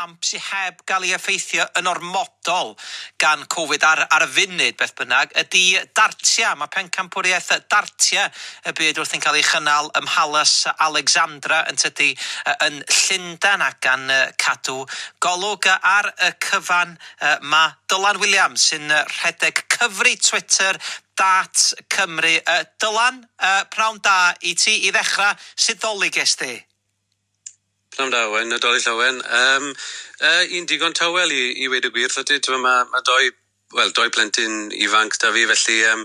gamp sy heb gael ei effeithio yn ormodol gan Covid ar ar y funud beth bynnag ydy dartiau. Mae pencampwriaeth dartiau y byd wrthi'n cael ei chynnal ym Mhalas Alexandra yn tydi yn Llundain ac gan cadw golwg ar y cyfan mae Dylan Williams sy'n rhedeg cyfri Twitter Darts Cymru. Dylan, pnawn da i ti i ddechrau, sut ddolig ges di? Pnawn da Owen, Nadolig Llawen. Yym yy un digon tawel i i weud y gwir wrtho ti, t'mo' ma' ma' dou wel dou plentyn ifanc 'da fi felly yym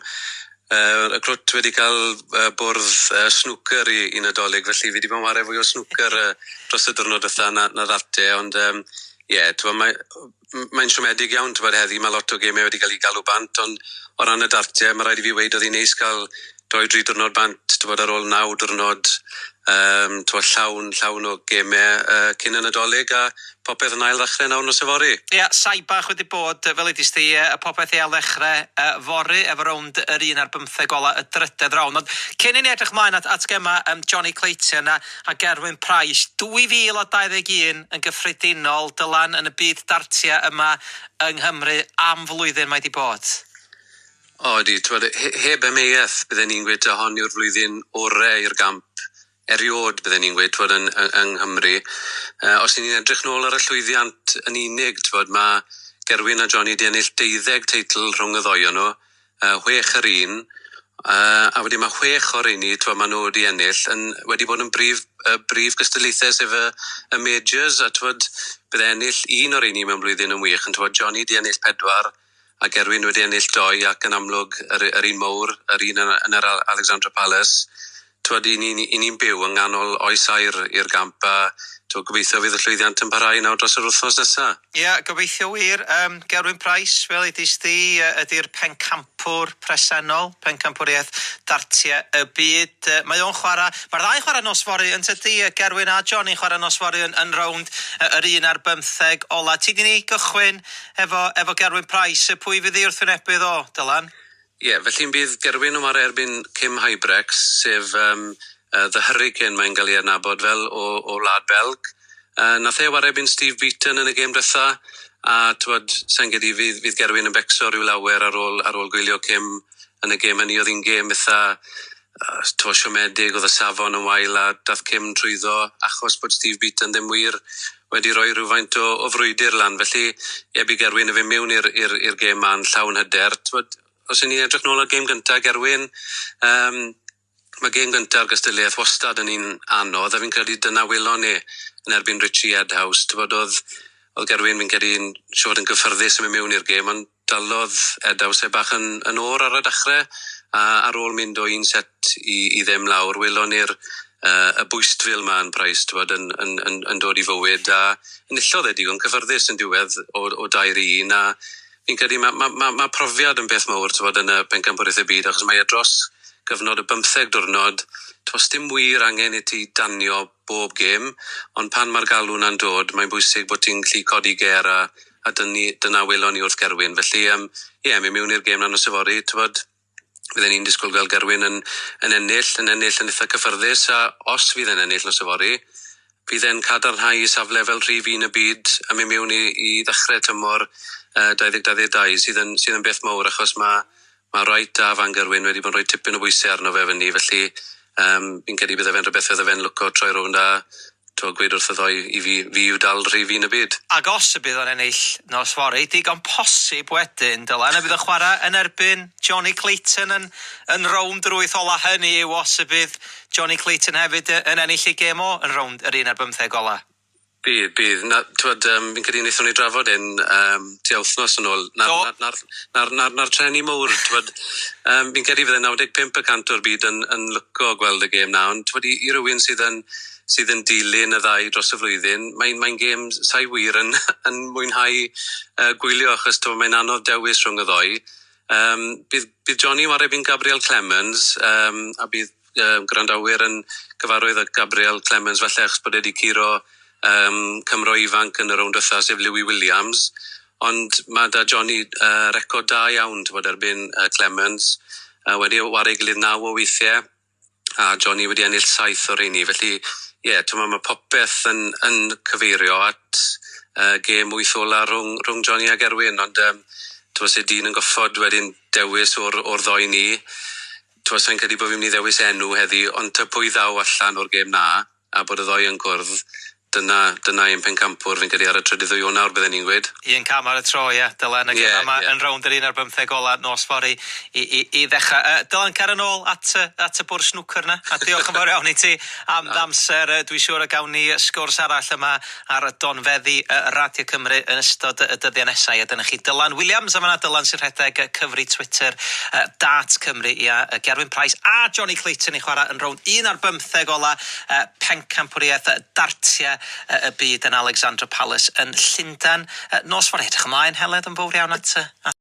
yy y crwt wedi ca'l yy bwrdd yy snwcer i i Nadolig felly fi 'di bo' yn ware fwy o snwcer yy dros y diwrnod dwetha na na ddarte ond yym ie t'mo' mae m- mae'n siomedig iawn t'mod heddi ma' lot o geme wedi ga'l 'u galw bant ond o ran y dartie ma' raid i fi weud o'dd 'i'n neis ca'l dou dri diwrnod bant t'mod ar ôl naw diwrnod yym t'mod llawn llawn o geme yy cyn y Nadolig a popeth yn ail ddechre nawr nos yfory. Ia, saib bach wedi bod, fel edist di, yy popeth i ail ddechre yy fory efo rownd yr un ar bymtheg ola y drydedd rownd. Ond cyn i ni edrych mlaen at at gema yym Jonny Clayton a a Gerwyn Price, 2021 yn gyffredinol, Dylan, yn y byd dartiau yma yng Nghymru am flwyddyn mae 'di bod. O ydi, t'mod he- heb amheuaeth bydden i'n gweud taw hon yw'r flwyddyn ore i'r gamp eriôd bydden i'n gweud t'mod yn yng yng Nghymru. Yy os 'yn ni'n edrych nôl ar y llwyddiant yn unig t'mod ma' Gerwyn a Jonny 'di ennill deuddeg teitl rhwng y ddou o nhw, yy chwech yr un, yy a wedyn ma' chwech o'r rheini t'mod ma' nhw wedi ennill yn wedi bod yn brif y brif gystadlaethau sef y y majors a t'mod bydde ennill un o'r rheini mewn blwyddyn yn wych ond t'mod Jonny 'di ennill pedwar a Gerwyn wedi ennill dou ac yn amlwg yr yr un mowr, yr un yn yn yr Alexandra Palace. T'wod, 'yn ni'n 'yn ni'n byw yng nghanol oes aur i'r gamp a t'wod gobeithio fydd y llwyddiant yn parhau nawr dros yr wythnos nesa. Ie, gobeithio wir. Yym, Gerwyn Price, fel edis di, yy ydi'r pencampwr presennol, pencampwriaeth dartiau y byd. Yy mae o'n chwarae, mae'r ddau'n chwarae nos fory yn tydi? Yy Gerwyn a Jonny'n chwarae nos fory yn yn rownd yy yr un ar bymtheg ola. Ti 'di ni gychwyn Efo, efo Gerwyn Price, pwy fydd ei wrthwynebydd o, Dylan? Ie, felly bydd Gerwyn yn ware erbyn Kim Huybrechts, sef yym yy The Hurricane mae'n gael ei adnabod fel, o o Wlad Belg. Yy nath e ware erbyn Steve Beaton yn y gêm dwetha, a t'mod, sai'n credu fydd fydd Gerwyn yn becso rhyw lawer ar ôl ar ôl gwylio Kim yn y gêm hynny, o'dd hi'n gêm itha yy t'mo' siomedig, o'dd y safon yn wael a dath Kim trwyddo achos bod Steve Beaton ddim wir wedi rhoi rhywfaint o o frwydr lan. Felly ie bu Gerwyn yn fyn' miwn i'r i'r i'r gêm 'ma'n llawn hyder. T'mod os 'yn ni'n edrych nôl ar gêm gynta Gerwyn yym ma' gêm gynta'r gystadleuaeth wastad yn un anodd a fi'n credu dyna welon ni yn erbyn Richie Edhouse. T'mod o'dd o'dd Gerwyn fi'n credu'n siŵr fod yn gyffyrddus yn myn' miwn i'r gêm ond Dalodd Edhouse e bach yn yn o'r ar y dechre, a ar ôl mynd o un set i i ddim lawr, welon ni'r yy y bwystfil 'ma yn Price t'wod yn yn yn yn dod i fywyd a enillodd e digon cyffyrddus yn diwedd o o dair i un a fi'n credu ma' ma' ma' ma' profiad yn beth mowr t'wod yn y Pencampwriaethe Byd achos mae e dros gyfnod o bymtheg diwrnod, t'wo' sdim wir angen i ti danio bob gêm, ond pan mae'r galw 'na'n dod, mae'n bwysig bod ti'n gallu codi gêr a a dyn ni, dyna welon ni wrth Gerwyn. Felly yym ie, mynd mewn i'r gêm 'na nos yfory, t'wod, fydden ni'n disgwyl gweld Gerwyn yn yn ennill, yn ennill yn itha cyffyrddus, a os fydd e'n ennill nos yfory, fydd e'n cadarnhau ei safle fel rhif un y byd a mynd mewn i i ddechrau tymor yy 2022, sydd yn sydd yn beth mowr achos ma' ma' Wright a Van Gerwen wedi bod yn rhoi tipyn o bwysau arno fe fyny, felly yym fi'n credu bydde fe'n rhywbeth fydde fe'n lwco troi rownd a t'mo' gweud wrth y ddoi i fi fi yw dal rhif un y byd. Ac os y bydd o'n ennill nos fory, digon posib wedyn, Dylan, y bydd o'n chwarae yn erbyn Jonny Clayton yn yn rownd yr wyth ola'. Hynny yw os y bydd Jonny Clayton hefyd yn ennill ei gêm o yn rownd yr un ar bymtheg ola'. Bydd, bydd. Na, t'mod yym fi'n credu nethon ni drafod hyn yym tua wthnos yn ôl. 'Na'r... Do. 'Na'r 'na'r 'na'r 'na'r 'na'r treni mowr t'mod yym fi'n credu fydde 95% o'r byd yn yn lico gweld y gêm 'na ond t'mod i i rywun sydd yn sydd yn dilyn y ddau dros y flwyddyn mae'n mae'n gêm sai wir yn yn mwynhau yy gwylio achos t'mo' mae'n anodd dewis rhwng y ddou. Yym bydd bydd Jonny yn ware erbyn Gabriel Clemens yym a bydd yy gwrandawyr yn gyfarwydd â Gabriel Clemens falle achos bod e 'di curo yym Cymro ifanc yn y rownd dwetha sef Lewy Williams ond ma' 'da Jonny yy record da iawn t'mod erbyn yy Clemens yy wedi ware ei gilydd naw o weithie a Jonny wedi ennill saith o rheini felly ie t'mo' ma' popeth yn yn cyfeirio at gêm wyth ola rhwng, rhwng Johnny a Gerwyn, ond t'mo' se dyn yn goffod wedyn dewis o'r, o'r ddoi ni, t'mo' sai'n credu bod fi'n mynd i ddewis enw heddi, ond ta pwy ddaw allan o'r gêm na, a bod y ddoi yn cwrdd, dyna, dyna ein pencampwr fi'n credu ar y trydydd o Ionawr bydden ni'n gweud. Un cam ar y tro, ie, Dylan, y Ie, gêm yma ie. yn rownd yr 11 ola nos fory i, i, i ddechrau. Dylan, cer yn ôl at, at y bwrdd snwcer na, a diolch yn fawr iawn i ti am ddamser. Dwi'n siŵr y gawn ni sgwrs arall yma ar y donfeddi Radio Cymru yn ystod y dyddiau nesau. A dyna chi Dylan Williams, a fan'na Dylan sy'n rhedeg cyfri Twitter Dart Cymru, ia, Gerwyn Price a Johnny Clayton i chwarae yn rownd 11 ola pencampwriaeth dartiau y byd yn Alexandra Palace yn Llundain. Nos fory, edrych ymlaen, Heledd, yn fawr iawn at, at